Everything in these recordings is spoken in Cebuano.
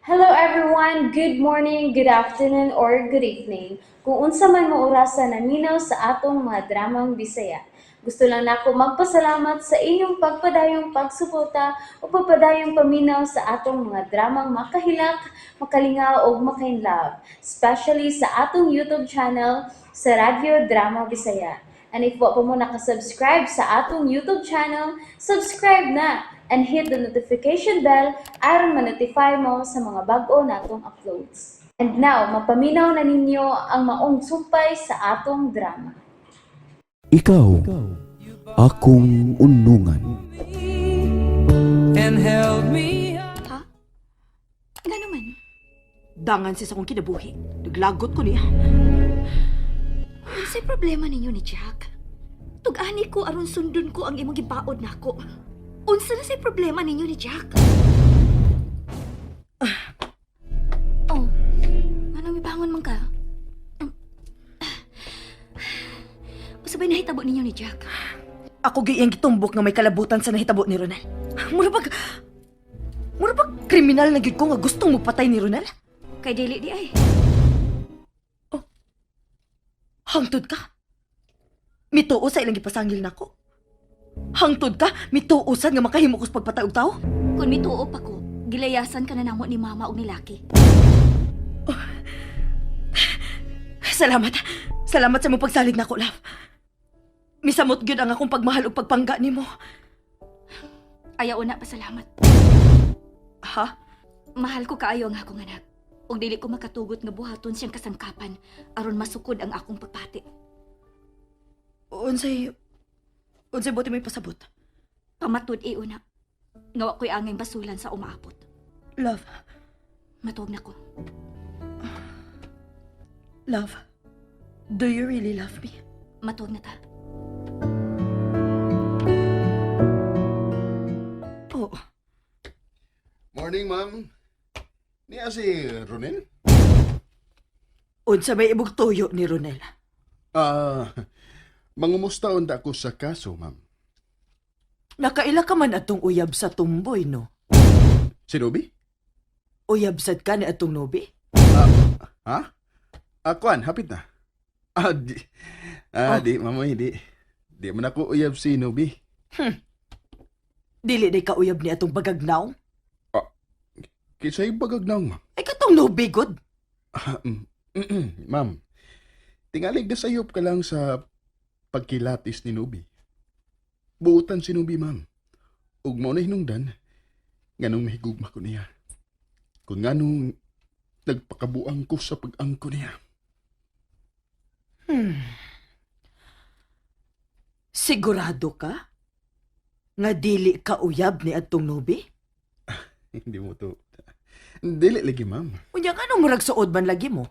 Hello everyone! Good morning, good afternoon, or good evening. Kung unsa man mo orasa naminaw sa atong mga dramang Bisaya. Gusto lang nako magpasalamat sa inyong pagpadayong pagsuporta o pagpadayong paminaw sa atong mga dramang makahilak, makalingaw ug makainlove, especially sa atong YouTube channel sa Radyo Drama Bisaya. And if wa pa mo nakasubscribe sa atong YouTube channel, subscribe na and hit the notification bell aron ma-notify mo sa mga bag-o natong uploads. And now, mapaminaw na ninyo ang maong sumpay sa atong drama. Ikaw, akong unungan. And held me Ha? Nga naman. Dangan siya sa akong kinabuhi. Naglagot ko niya. Unsay problema ninyo ni Jack? Tug-ani ko aron sundon ko ang imong gibaod nako. Unsa na say problema ninyo ni Jack? Oh, anong ibangon man ka? Unsa bay nahitabo ninyo ni Jack? Ako gayang gitumbok nga may kalabutan sa nahitabo ni Ronel. Mura bag kriminal na gyud ko nga gustong mopatay ni Ronel? Kay dili di ay. Hangtod ka. Mituo sa ilang gipasangil nako. Hangtod ka, mituo sad nga makahimo ko sa pagpatay og tawo. Kung mituo pa ko, gilayasan ka na namo ni mama og ni Laki. Salamat. Salamat sa imong pagsalig nako, love. Misamot gyud ang akong pagmahal ug pagpangga nimo. Ayaw na pasalamat. Ha? Mahal ko kaayo ang akong anak. Ug dili ko makatugot nga buhaton siyang kasangkapan aron masukod ang akong pagpati. Unsay buti may pasabot? Pamatud iuna. Nga wa ko'y angay basulan sa umaabot. Love, Matuog na ko. Love. Do you really love me? Matuog na ta. Oo. Morning, ma'am. Niya si Ronel? Unsa may ibog tuyo ni Ronel? Ah, mangumusta unta ko sa kaso, ma'am. Nakaila ka man atong uyab sa tumboy, no? Si Ruby? Uyab sad ka ni atong nobi? Ha? Ah, kuan, hapit na. Ah, di. Ah, Oh. di, ma'am, di. Di man ako uyab si Nubi. Dili day ka uyab ni atong bagagnaw? Kisa'y bagagnaw, ma'am. Ay katong nobi god. Ah, ma'am, tingalig na sayop ka lang sa pagkilatis ni Nubi. Buutan si Nubi, ma'am. Ug mao na hinungdan, nganong nahigugma ko niya. Kung nganong nagpakabuang ko sa pag-angko niya. Sigurado ka? Nga dili ka uyab ni atong nobi? Hindi mo to. Dili lagi, ma'am. Unya nga nung murag suod man lagi mo?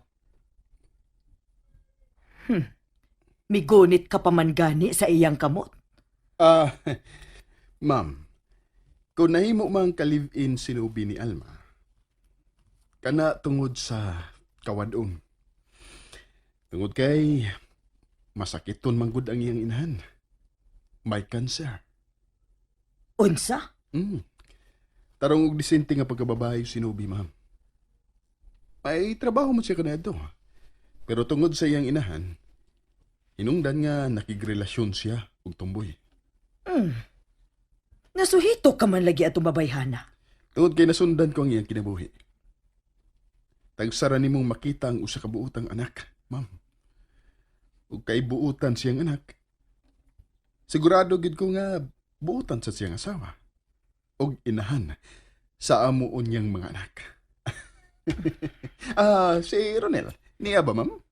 Migunit ka pa man gani sa iyang kamot. Ah, ma'am. Kung nahimo man ka-live-in si Nubi ni Alma, kana tungod sa kawadon. Tungod kay masakiton man gud ang iyang inahan. May cancer. Unsa? Tarong og disente nga pagkababae si Nubi, ma'am. May trabaho mo siya kanadto. Pero tungod sa iyang inahan, hinungdan nga nakigrelasyon siya og tumboy. Nasuhito ka man lagi atong babayhana. Tungod kay nasundan ko ang iyang kinabuhi. Tagsara nimong makita ang usa ka buotang anak, ma'am. Ug kay buotan siyang anak. Sigurado gid ko nga buotan sa siyang asawa. Ug inahan sa amuon niyang mga anak. Ah, si Ronel, niya ba, ma'am?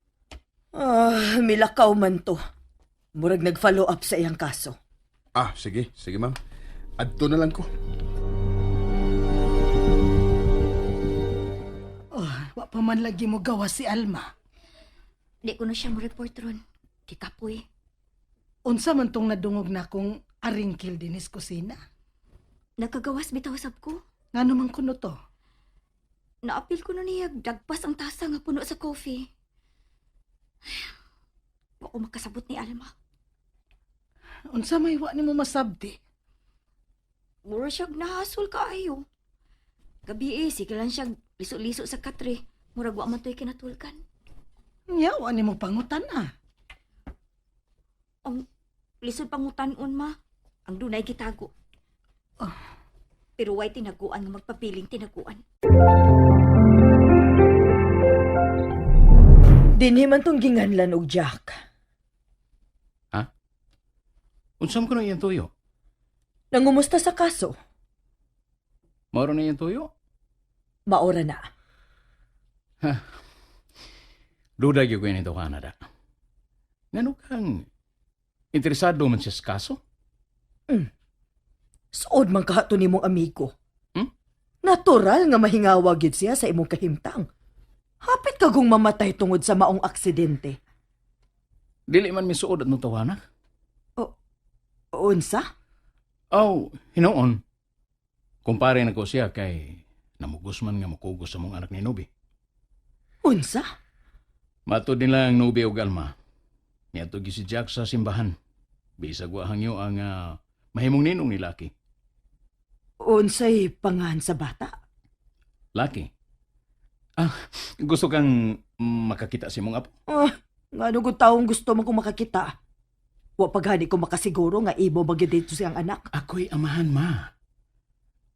Ah, milakaw man to. Murag nag-follow up sa iyang kaso. Ah, sige, sige ma'am. Adto na lang ko. Oh, wa pa man lagi mo gawa si Alma. Di ko na siya mo-report ron. Di kapoy. Unsa man tong nadungog na kong aringkil dinis kusina? Nagkagawas bitaw sab ko. Ngano man kuno to? Naapil ko na niya dagpas ang tasa nga puno sa coffee. Wa ko makasabot ni Alma. Unsa may wa nimo masabti? Mura siya nahasol kaayo. Gabi eh, sige lang siya liso-liso sa katre. Murag wa man to'y kinatulkan. Nya, wa nimo pangutan ah. Ang lisod pangutan-on ma. Ang dunay gitago. Ah. Pero way tinaguan nga magpabiling tinaguan. Dinhi man tong ginganlan og Jack. Unsam ko na iyang tuyo? Nangumusta sa kaso? Mauro na iyang tuyo? Maora na. Duda gyud ko ini to Canada. Ngano kang interesado man siya sa kaso? Suod man kahato nimong amigo. Hmm? Natural nga mahingawa gyud siya sa imong kahimtang. Hapit kagong mamatay tungod sa maong aksidente. Dili man misuod at nutawana. Unsa? Aw, hinoon. Kumpare na ko siya kay namugos man nga mukugos sa mong anak ni Nubi. Unsa? Matod nila ang Nubi og Alma. Niadto gyud si Jack sa simbahan. Bisag wa hangyo ang mahimong ninong ni Lucky. Unsay pangan sa bata? Lucky. Ah, gusto kang makakita sa imong apo? Ah, ngano gud taong gusto man kong makakita. Wa paghani ko makasiguro nga imo magyud dito siyang anak. Ako'y amahan, ma.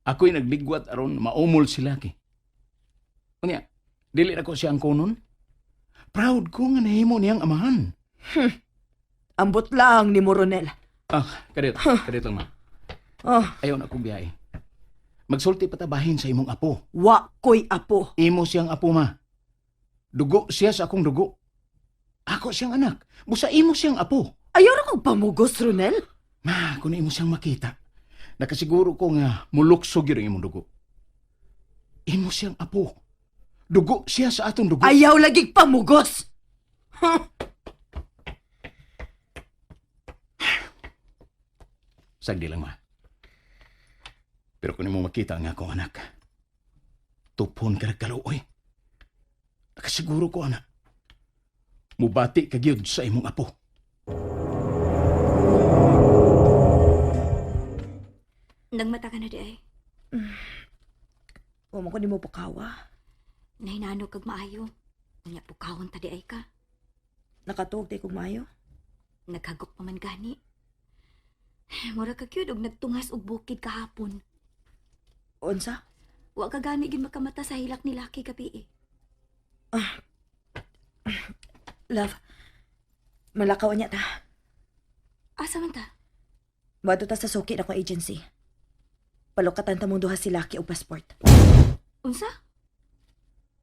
Ako'y nagligwat aron maumol si Lucky. Unya, dili na ko siya ang kunon. Proud ko nga nahimo niyang amahan. Ambot lang ni Moronel. Ah, kadit, kadit lang ma. Ah, Ayaw na akong biyahe. Magsulti patabahin sa imong apo. wa ko'y apo. Imo siyang apo, ma. Dugo siya sa akong dugo. Ako siyang anak. Busa imo siyang apo. Ayaw ra kong pamugos, Ronel. Ma, kung imo siyang makita, nakasiguro ko nga muluksog yun ang imong dugo. Imo siyang apo. Dugo siya sa atong dugo. Ayaw lagig pamugos. Sagdi lang, ma. Pero kung imo makita ang akong anak, tupon ka nagkaluoy. Nakasiguro ko, anak. Mubati ka gyud sa imong apo. Nagmata ka na di ay. Wa man ko nimo pakawa. Nahinano kag maayo. Unya pukawon ta di ay ka. Nakatuog day kog maayo. Naghagok pa man gani. Mura ka gyud og nagtungas og bukid kahapon. Unsa? Wa ka gani gyud makamata sa hilak ni Lucky gabi eh. Love, malakaw niya ta. Asa man ta? Moadto ta sa suki na akong agency. Palukatan ta mong duha si Lucky og passport. Unsa?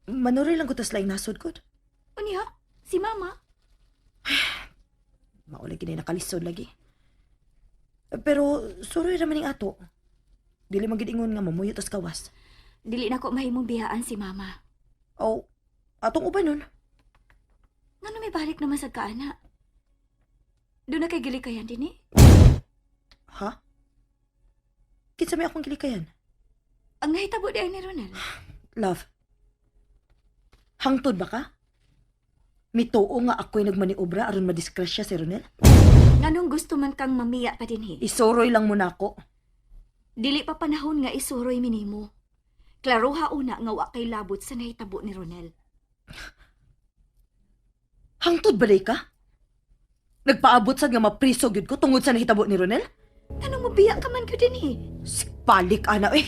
Manuroy lang ko tas laing nasod gud. Unya? Si mama? Mao lagi na nakalisod lagi. Pero suroy ra man ning ato. Dili man gid ingon nga mamuyo tas kawas. Dili na ko mahimong biyaan si mama. Aw, atong uban nun. Ngano may balik naman sa kaana? Doon na kay gilikayan din eh. Ha? Kinsa may akong gilikayan? Ang nahitabo di ay ni Ronel. Love. Hangtod ba ka? Mituo nga ako'y nagmaniobra aron madisgrasya si Ronel? Nganong gusto man kang mamiya pa din eh. Isuroy lang mo na ako. Dili pa panahon nga isuroy minimo. Klaroha una nga wa kay labot sa nahitabo ni Ronel. Hangtod balay ka? Nagpaabot sad nga mapriso gyud ko tungod sa nahitabo ni Ronel? Nganong mabiya ka man gyud din eh. Sikbalik ana eh.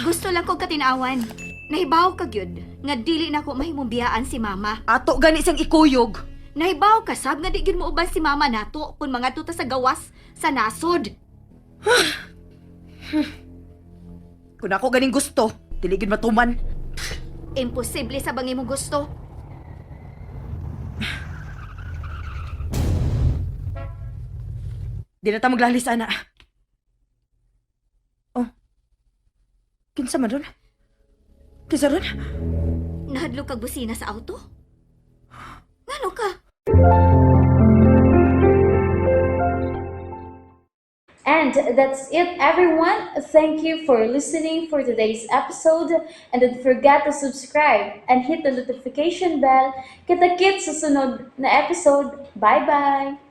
Gusto lang kong katinawan. Nahibaw ka gyud nga dili na ko mahimong biyaan si mama. Ato gani siyang ikuyog. Nahibaw ka sab nga di gyud mo uban si mama nato kung mga tuta sa gawas sa nasod. Kung ako ganing gusto, dili gyud matuman. Imposible sa bang imong gusto. Di na ta maglalis ana. Oh. Kinsa man ron? Kinsa ron? Nahadlok kag busina sa auto? Ngano ka? And that's it, everyone. Thank you for listening for today's episode. And don't forget to subscribe and hit the notification bell. Kita-kits sa sunod na episode. Bye-bye!